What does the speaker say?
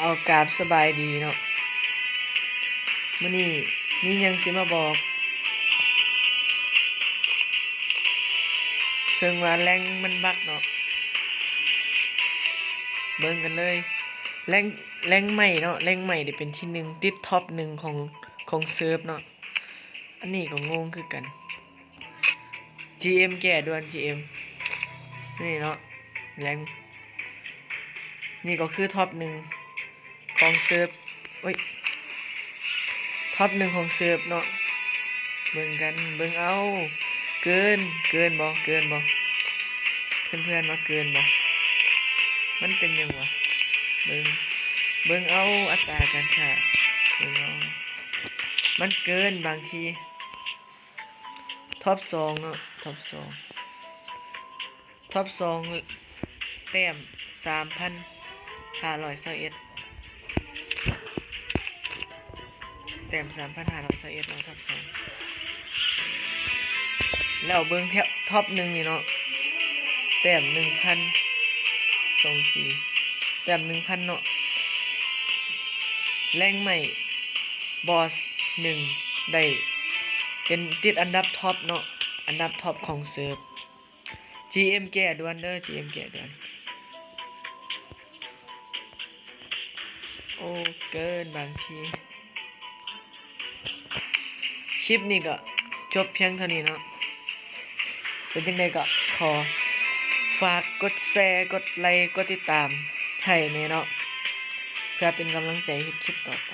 ເອົາ ກາບສະບາຍດີເນາະ, ມື້ນີ້ມີຫຍັງຊິມາບອກ ເຊິ່ງວ່າແຣງມັນບັກເນາະ. ເບິ່ງກັນເລີຍ ແຣງ ແຣງໃໝ່ເນາະ, ແຣງໃໝ່ໄດ້ເປັນທີໜຶ່ງ ຕິດທັອບໜຶ່ງຂອງ ຂອງເສີບເນາະ. ອັນນີ້ກໍງົງຄືກັນ. ຈີເອັມ ແກ້ດ່ວນ ຈີເອັມ ນີ້ເນາະ ແຣງ ນີ້ກໍຄືທັອບໜຶ່ງຂອງເສີບ ໂອ້ຍ ທັອບໜຶ່ງຂອງເສີບເນາະ. ເບິ່ງກັນ ເບິ່ງເອົາ ເກີນ ເກີນບໍ່ ເກີນບໍ່ ເພື່ອນໆ ວ່າເກີນບໍ່? ມັນເປັນຫຍັງວະ? ເບິ່ງ ເບິ່ງເອົາ ອັດຕາການຄ້າ ເບິ່ງເອົາ ມັນເກີນບາງທີ. ທັອບສອງເນາະ ທັອບສອງ ທັອບສອງ ແຕ້ມສາມພັນຫ້າຮ້ອຍຊາວເອັດ ແຕ້ມສາມພັນຫ້າຮ້ອຍຊາວເອັດເນາະ ທັອບສອງ. ແລ້ວເບິ່ງແທັບທັອບໜຶ່ງນີ້ເນາະ ແຕ້ມໜຶ່ງພັນ ສອງ ສີ່ ແຕ້ມໜຶ່ງພັນເນາະ. ແຣງໃໝ່ ບອສໜຶ່ງ ໄດ້ເປັນຕິດອັນດັບທັອບເນາະ ອັນດັບທັອບຂອງເສີບ. ຈີເອັມ ແກ້ດ່ວນເດີ ຈີເອັມ ແກ້ດ່ວນ. ໂອ້ ເກີນບາງທີ. ຄລິບນີ້ກໍຈົບພຽງເທົ່ານີ້ເນາະ. ເປັນຈັ່ງໃດກໍຂໍຝາກກົດແຊ ກົດໄລ ກົດຕິດຕາມໃຫ້ແດ່ເນາະ ເພື່ອເປັນກຳລັງໃຈເຮັດຄລິບຕໍ່ໄປ.